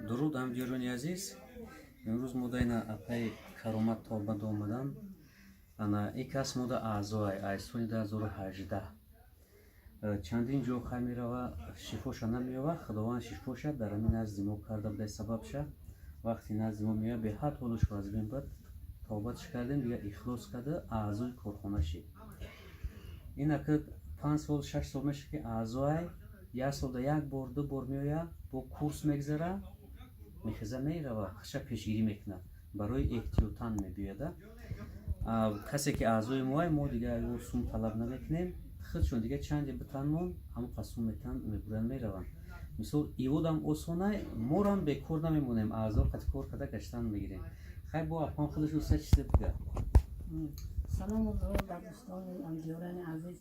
Дуруд, ҳамдиёрони азиз. Имрӯз мо дайна апаи Каромат Тобад омадам. Ана ин кас мода аъзоай ай соли 2018. Чандин ҷо хай мерава, шифоша намеёва. Худованд шифоша дар ҳамин назди мо карда будай. Сабабша, вақти назди мо меояд, беҳад ҳолуш вазбин буд. Тавбатш кардем, дигар ихлос карда, аъзои корхона шид. Ин ака 5 сол, 6 сол мешавад, ки аъзоай. Як солда як бор, ду бор меояд, бо курс мегзара, мехеза, мерава, хаша пешгирӣ мекунад, барои эҳтиётан мебиёяда. Касе ки аъзои моай, мо дигар ё сум талаб намекунем. Худшон дигар чанде битанмон, ҳамон қад сум метан, мебуранд, мераванд. Мисол, иводам осонай, морам бекор намемонем, аъзо қати кор карда гаштан мегирем. Хай, бо апам худаш уста чизе бига. Салому дуруд бар дӯстони ҳамдиёрани азиз.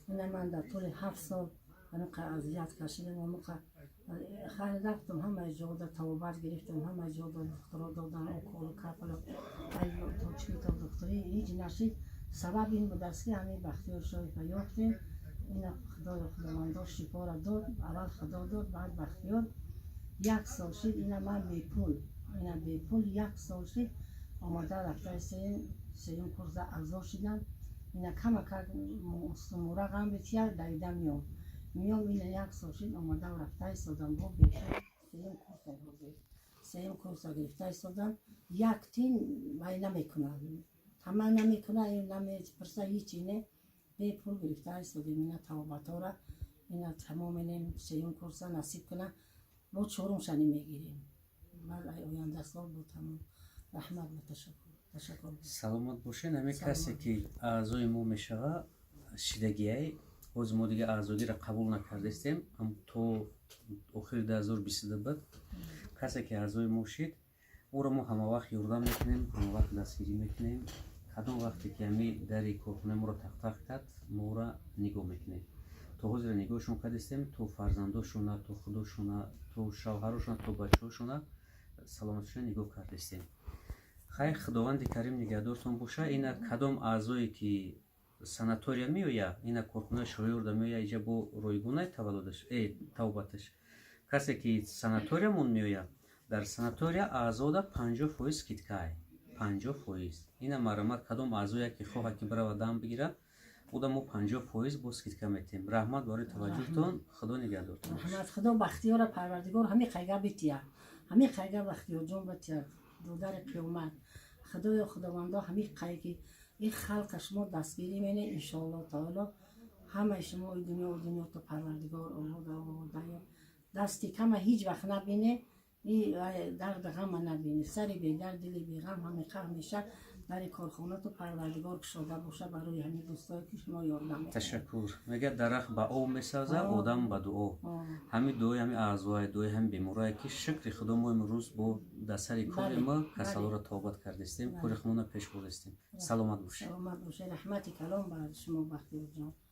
Ина ман дар тӯли 7 сол ҳамиқа азият кашидам. Ҳамиқа хайр рафтам, ҳамаи ҷода тавобат гирифтам, ҳамаи ҷода духтуро додан уколу капалу точки то духтурӣ, ҳеҷ нашид. Сабаб ин будааст, ки ҳамин Бахтиёр Шоева ёфтем. Ина Худоё, Худовандо шифора дод. Аввал Худо дод, баъд Бахтиёр. Як сол шид, ина ман бепул, ина бепул як сол шид, омода рафта сеюм курса аъзо шидам. Ина камакак мурағам бития, давида меом, меом. Ина як сол шид, омода рафта истодам бо бепул. Сеюм курса, ҳозир сеюм курса гирифта истодам. Як тин вай намекунад, таман намекуна, намепурса, ҳичи не, бепул гирифта истодем. Ина тавобатора ина тамом инем, сеюм курса насиб куна, бо чорумшани мегирем. Баъд оянда сол бо тамом. Раҳмат ба ташаккур, ташаккур. Саломат бошед. Ҳамин касе ки аъзои мо мешава, шидагиай. Ҳозир мо дига аъзогиро қабул накардастем то охири 2022 буд. Касе ки аъзои мо шид, ӯро мо ҳамавақт ёрдам мекунем, ҳамавақт дастгирӣ мекунем. Кадом вақте ки ҳами дари корхонаи моро тақтақ кард, мо ӯра нигоҳ мекунем. То ҳозира нигоҳшон кардистем, то фарзандошона, то худошона, то шавҳарошона, то бачаҳошона, саломатишона нигоҳ кардистем. Хайр, Худованди Карим нигаҳдортон боша. Ина кадом аъзое ки санатория меоя, ина корхонаи Шоёрда меоя, иҷа бо ройгонай таваллудаш, тавбаташ. Касе ки санаториямон меоя, дар санатория аъзода 50% скидкай, 50%. Ина марамат, кадом аъзое ки хоҳад, ки барава дам бигира, уда мо 50% бо скидка метем. Раҳмат барои таваҷҷӯҳтон, Худо нигаҳдортон. Раҳмат. Худо Бахтиёра, Парвардигор ҳамин қайга бития, ҳамин қайга Бахтиёрҷон бития. Додари қиёмат, Худоё, Худовандо, ҳамин қайги ин халқа шумо дастгирӣ мене. Иншоалло таоло, ҳамаи шумо дунё дунё то Парвардигор обода, дасти кама ҳеҷ вақт набине, дарди ғама набине. Сари бедард, дили беғам ҳамиқа ҳамеша дари корхонату Парвардигор кушода боша барои ҳамин дӯстое ки шумо ёрдам. Ташаккур. Мегӯяд, дарахт ба об месавзад, одам ба дуо. Ҳамин дуои ҳамин аъзои, дуои ҳамин беморое ки, шукри Худо, мо имрӯз бо дар сари кори мо касалоро тобат кардистем, кори худмонро пеш бурдистем. Саломат бошед. Саломат бошед. Раҳмати калом бар шумо, Бахтиёрҷон.